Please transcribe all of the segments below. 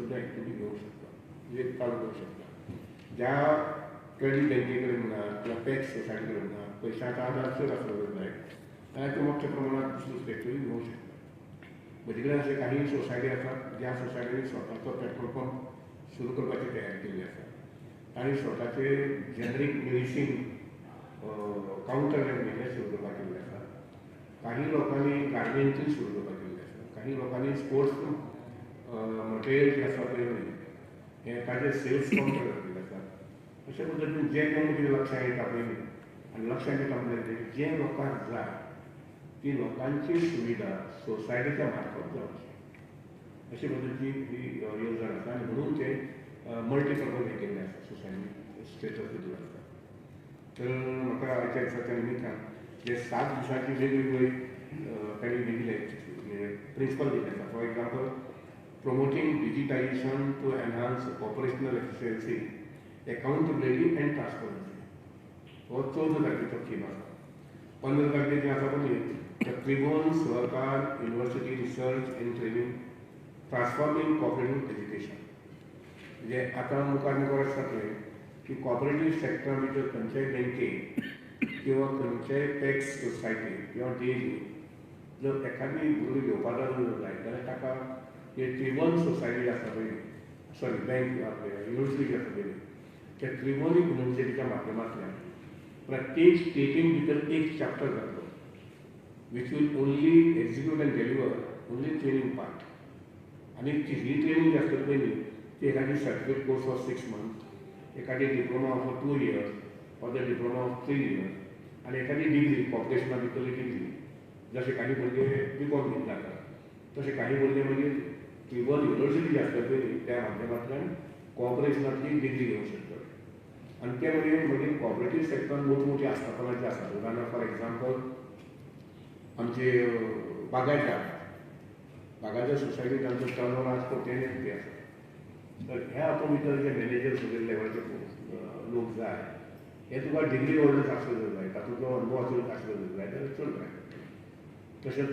सुद्दां एक तुमी घेवंक शकता, म्हणजे चालू करूंक शकता. ज्या क्रेडीट बँके कडेन म्हणा किंवा पॅक्स सोसायटी कडेन म्हणा पयशांचो आदार चड आसलो जाय जाल्यार तूं मोठ्या प्रमाणात बिजनस फॅक्टरी घेवंक शकता. म्हजे कडेन अशे काही सोसायटी आसात ज्या सोसायटींनी स्वताचो पेट्रोल पंप सुरू करपाची तयारी केल्ली आसा. तांणी स्वताचे जेनरीक मेडिसीन कावंटर हें सुरू करपाक केल्लें आसा. काही लोकांनी गार्मेंटूय सुरू करपाक केल्लें आसा. काही लोकांनी स्पोर्ट्स मटेरियल जें आसा पळय हें ताजें सेल्स कावंटर घातलेलें आसा. अशे पद्दतीन जें कोण कितें लक्षांत येता पळय न्ही, आनी लक्षांत येता म्हणल्यार जें लोकांक जाय ती लोकांची सुविधा सोसायटीच्या मार्फत जावची अशे पद्दतीची ही येवजण आसा. आनी म्हणून ते मल्टीपर्पज हें केल्लें आसा, सोसायटी स्टेटस दिल्लो आसा. तर म्हाका आयच्या दिसाच्या निमित्तान जे 7 दिसांची वेगवेगळी तांणी दिल्ले प्रिंसिपल दिल्ले आसा. For example, promoting digitisation to enhance operational efficiency, accountability and transparency, हो 14 तारखेचो थीम आसा. 15 तारखेर जें आसा पळय the Tribhuvan Sahakar university research and training transforming cooperative education. म्हणजे आतां मुखार मुखार आसता पळय की कॉपरेटीव सेक्टरा भितर खंयच्याय बँकेक किंवा खंयच्याय टॅक्स सोसायटी किंवा डेली जर एखादी भुरगो घेवपाक जाय जाल्यार ताका हे त्रिभुवन सोसायटी आसा पळय, सॉरी बँक आपले युनिवर्सिटी जी आसा पळय त्या त्रिभुवन युनिवर्सिटीच्या माध्यमांतल्यान प्रत्येक स्टेटीन भितर एक चॅप्टर जातलो which will only execute and deliver only training part. आनी ही ट्रेनींग जी आसतली पळय न्ही ती एखादी सर्टिफिकेट कोर्स ऑफ 6 months, एखादी diploma for 2 years or the diploma of 3 years आनी एखादी डिग्री कॉपरेशना भितरली डिग्री. जशे काही भुरगे बी कॉम घेवन जातात तशे काही भुरगे मागीर त्रिभुवन युनिवर्सिटी जी आसता पळय न्ही त्या माध्यमांतल्यान कॉपरेशनांतली डिग्री घेवंक शकतात. आनी ते मागीर मागीर कॉपरेटीव सेक्टरान मोठी मोठी आस्थापनां जी आसात, उदाहरणार्थ फॉर एक्झाम्पल आमचे बागायतदार, बागायतदार सोसायटी तांचो टर्न ओवर आज कोट्यांनी रुपया आसा. तर ह्या हातूंत भितर जे मॅनेजर्स वगैरे लेवलाचे लोक जाय हे तुका डिग्री होल्डर्स आसले जाय, तातूंतलो अनुभव आसलो जाय जाल्यार चड जाय. तशेंच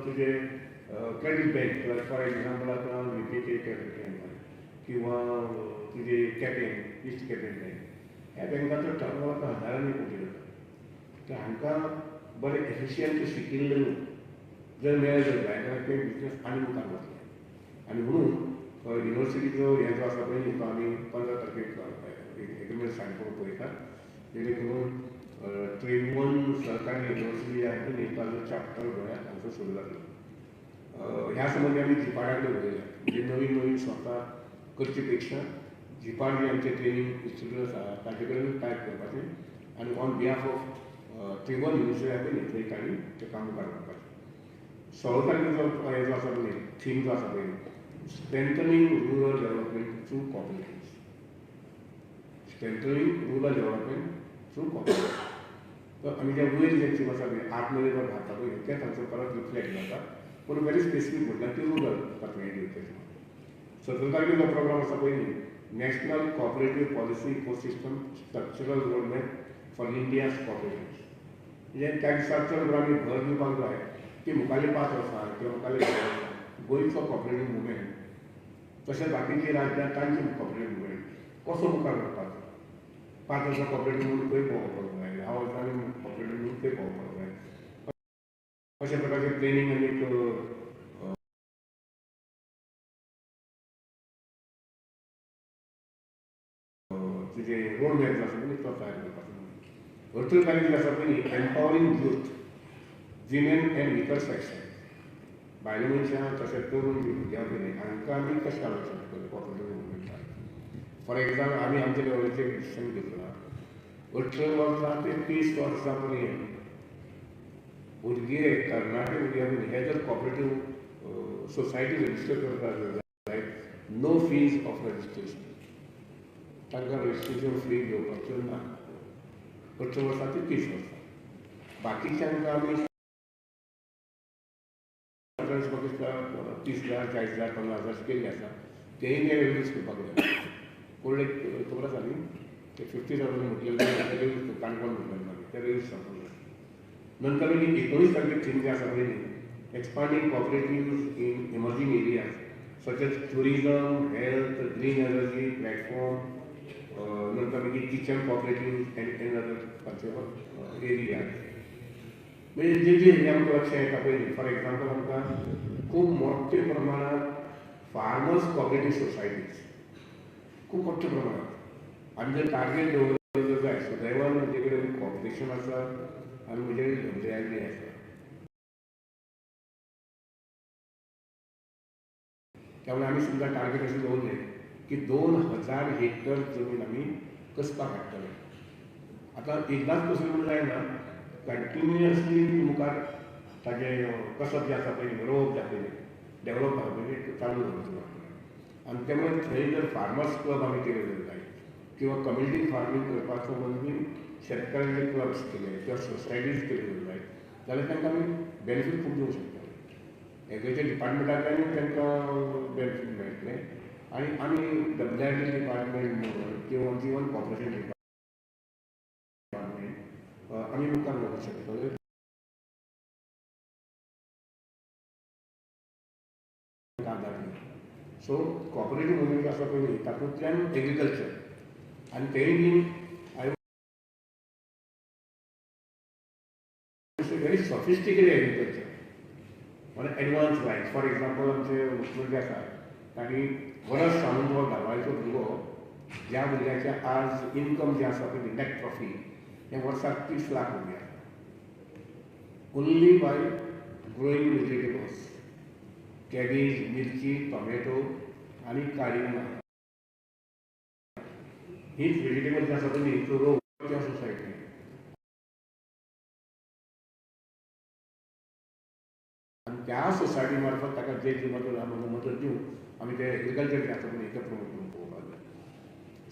तुजे क्रेडीट बँक फॉर एक्झाम्पल आतां V P K credit bank किंवा तुजे केपें इस्ट केपें बँक, ह्या बँकाचो टर्न ओवर आतां हजारांनी कोटी जाता. तर हांकां बरे एफिशियंट शिकिल्ले लोक जर मेळ्ळे जर जाय जाल्यार ते बिजनस आनी मुखार वतले. आनी म्हणून युनिवर्सिटीचो हें जो आसा पळय तो आमी 15 तारखेक एग्रीमेंट सायन करून पळयतात, जेणे करून त्रिभुवन सहकारी युनिवर्सिटी आहा पळय न्ही ताजो चॅप्टर गोंयांत हांगसर सुरू जातलो. ह्या संबंदी आमी जिपाडा कडेन उलयल्या, म्हणजे नवीन नवीन संस्था करचे पेक्षा जिपाड जे आमचे ट्रेनींग इन्स्टिट्यूट आसा ताजे कडेन टायप करपाचें आनी on behalf of Tribhuvan university आहा पळय न्ही थंय तांणी तें काम मुखार व्हरपाचें. 16 तारखेचो हें जो आसा पळय थीम जो आसा पळय strengthening rural development through cooperatives, strengthening rural development through cooperatives. तर आमी जे वयर जे थीम आसा पळय आत्मनिर्भर भारता पळय तें तांचो परत रिफ्लेक्ट जाता, पूण व्हेरी स्पेसिफीक म्हटल्यार ती रुरल तातूंत हें दिवपाचें. 17 तारखेचो प्रोग्राम आसा पळय न्ही national cooperative policy ecosystem structural roadmap for India's cooperatives. म्हणजे त्या दिसा चड करून आमी भर दिवपाक जाय की मुखाल्ली 5 वर्सां किंवा मुखाल्ले 10 वर्सां गोंयचो कॉपरेटीव मुवमेंट तशेंच बाकीची राज्यां तांची कॉपरेटीव मुवमेंट कसो मुखार व्हरपाचो. 5 वर्सां कॉपरेटीव मुवमेंट खंय पावोवपाक जाय, 10 वर्सांनी कॉपरेटीव मुवमेंट खंय पावोवपाक जाय, अशा प्रकारचे प्लॅनिंग आनी एक तुजें रोड मॅप जो आसा पळय तो तयार करपाचो. 18 तारखेर जे आसा पळय न्ही empowering youth, women and weaker section, बायलो मनशां तशेंच तरूण जी भुरग्यां पळय न्ही हांकां आमी कशें हाडूंक शकतले कॉपरेटीव मुवमेंटान. फॉर एक्झाम्पल आमी आमच्या लेवलाचेर डिसिजन घेतला 18 वर्सां ते 30 वर्सां पर्यंत भुरगे तरणाटे भुरगे पळय हे जर कॉपरेटीव सोसायटी रजिस्टर करपाक जाय नो फीज ऑफ रजिस्ट्रेशन, तांकां रजिस्ट्रेशन फ्री घेवपाच्यो ना 18 वर्सां ते 30 वर्सां. बाकीच्यांका आमी 30 हजार 40 हजार 50 हजार केल्ले आसा तेय ते रेड्यूस करपाक जाय. कोण एक खबर आसा न्ही ते 50,000 म्हटलें काणकोण म्हटलें मागीर ते रेड्यूस जावपाक जाय. नंतर मागीर 19 तारखेर थीम जे आसा पळय न्ही expanding cooperatives in emerging areas Such as tourism, health, green energy platform, नंतर मागीर kitchen cooperative and other area. म्हणजे जे जे एरिया आमकां लक्षांत येता पळय, फॉर एग्जाम्पल आमकां खूब मोठ्या प्रमाणांत फार्मर्स कॉपरेटीव सोसायटीज खूब मोठ्या प्रमाणांत आमी जर टार्गेट दवरलें जर जाय, सुदैवान म्हजे कडेन कॉपरेशन आसा आनी म्हजे कडेन डब्ल्यू आसा. त्यामुळे आमी समजा टार्गेट अशें दवरलें की 2000 हेक्टर जमीन आमी कसपाक हाडटले. आतां एकदांच कसली म्हूण जायना, कंटिन्युअसली मुखार ताजें कसप जें आसा पळय, रोवप जें आसा पळय, डेवलप आसा पळय, चालू दवरचें पडटलें. आनी त्यामुळे थंय जर फार्मर्स क्लब आमी केले जर जाय किंवा कम्युनिटी फार्मींग करपा संबंदी शेतकारांचे क्लब्स केले किंवा सोसायटीज केले जर जाय जाल्यार तांकां आमी बेनिफीट खूब दिवंक शकता. एग्रीकल्चर डिपार्टमेंटांतल्यानूय तांकां बेनिफीट मेळटलें आनी आमी डब्ल्यू डिपार्टमेंट म्हणून किंवा इवन कॉर्पोरेशन डिपार्टमेंट आमी मुखार व्हरूंक शकतले. आदार दिवन सो कॉपरेटीव मुवमेंट आसा पळय तातूंतल्यान एग्रीकल्चर आनी तेंय बी I very sophisticated agriculture on advance lines. For example आमचे मुख्यमंत्री आसा तांणी वरस सामंत हो धावाळीचो भुरगो ज्या भुरग्याचे आज इनकम जें आसा पळय नेट प्रॉफीट हें वर्साक 30 लाख रुपया only by growing vegetables, cabbage, मिरची, टोमॅटो आनी काळिंगां हीच वेजिटेबल्स आसा पळय न्ही रोव त्या सोसायटी. आनी त्या सोसायटी मार्फत ताका जे जे मदत मदत दिवन आमी ते एग्रीकल्चर जें आसा पळय तें प्रमोट करूंक पळोवपाक जाय.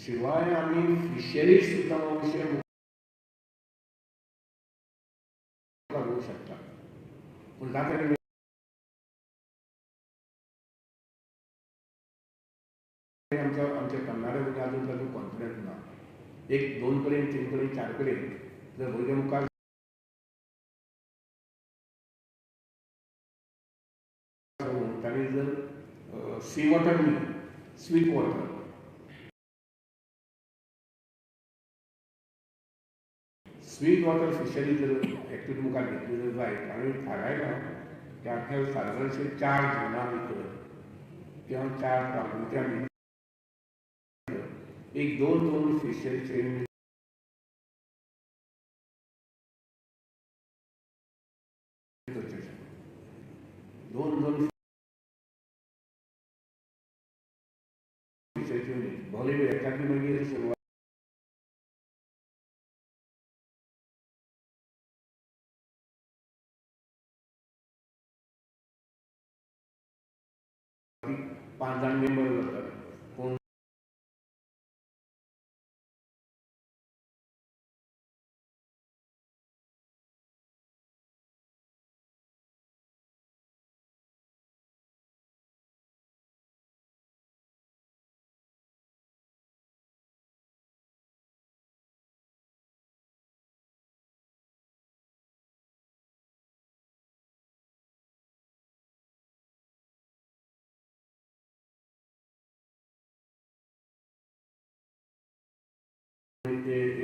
शिवाय आमी फिशरीज सुद्दां हो विशय मुखार व्हरूंक शकता. पूण जाता आमच्या आमच्या तरणाट्या भुरग्यांक अजून ताजो कॉन्फिडन्स ना. 1, 2 कडेन, 3 कडेन, 4 कडेन जर भुरगे मुखार तांणी जर सी वॉटर न्ही, sweet water, sweet water fishery जर एक्टिविटी मुखार घेतली जर जायत आनी थारायलां की आपल्या सादारणशे 4 झोना भितर किंवा 4 तालुक्यां भितर 1, 2, 2 फिशरीचे दोन दोन फिशरीचे युनीट भले एकादी मागीर सुरवात 5 जाण मेंबर जातात पूण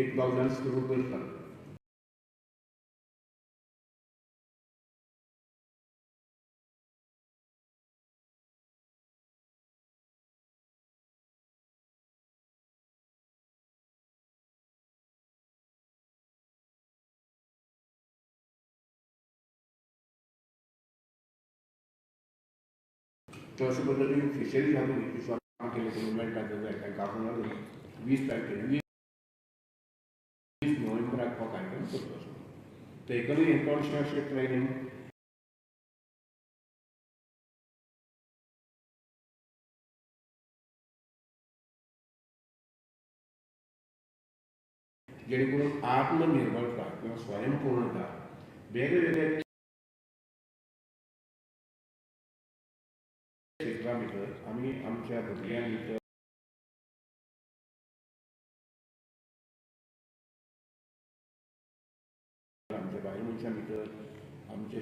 एक दोग जाण सुरू करतात. तर अशे पद्दतीन फिशरीज घालून केले मुवमेंट जाय तांकां आपोवन हाडून 20 तारखेर 20 नोव्हेंबराक हो कार्यक्रम करतलो. तर एकूय हें चडशें अशें ट्रेनींग जेणे करून आत्मनिर्भरता किंवा स्वयंपूर्णता वेगवेगळ्या क्षेत्रां भितर आमी आमच्या भुरग्यां भितर आमच्या बायल मनशां भितर आमच्या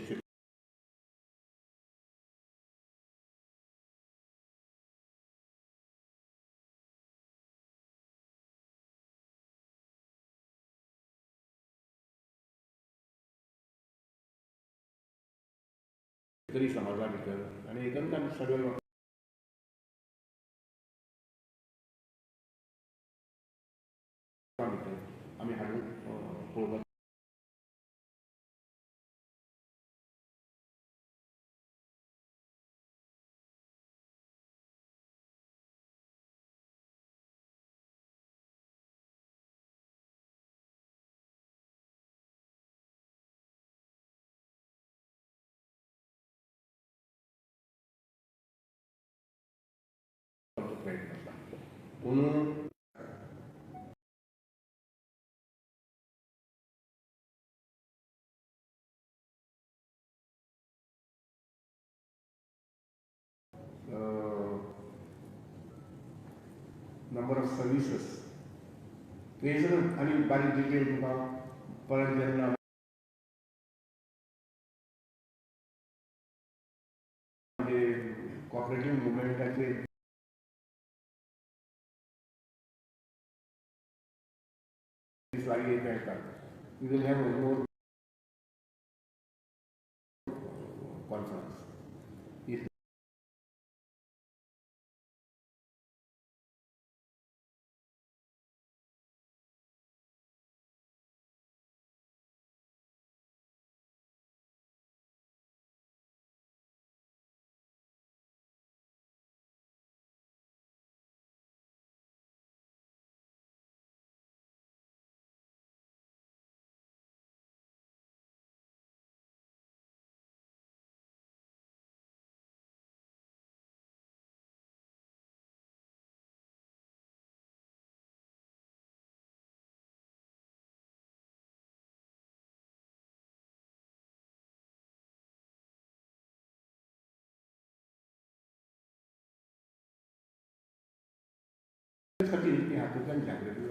शेतकरी समाजा भितर आनी एकंदर सगळ्या लोकां भितर आमी हाडून पळोवपाचो प्रयत्न आसा. पूण नंबर ऑफ सर्विसीस थंयसर आनी बारीक डिटेल तुमकां परत जेन्ना कॉपरेटीव मुवमेंटाचे लागीं मेळटा, we will have more conference. If खातीर ती हातूंतल्यान जागृती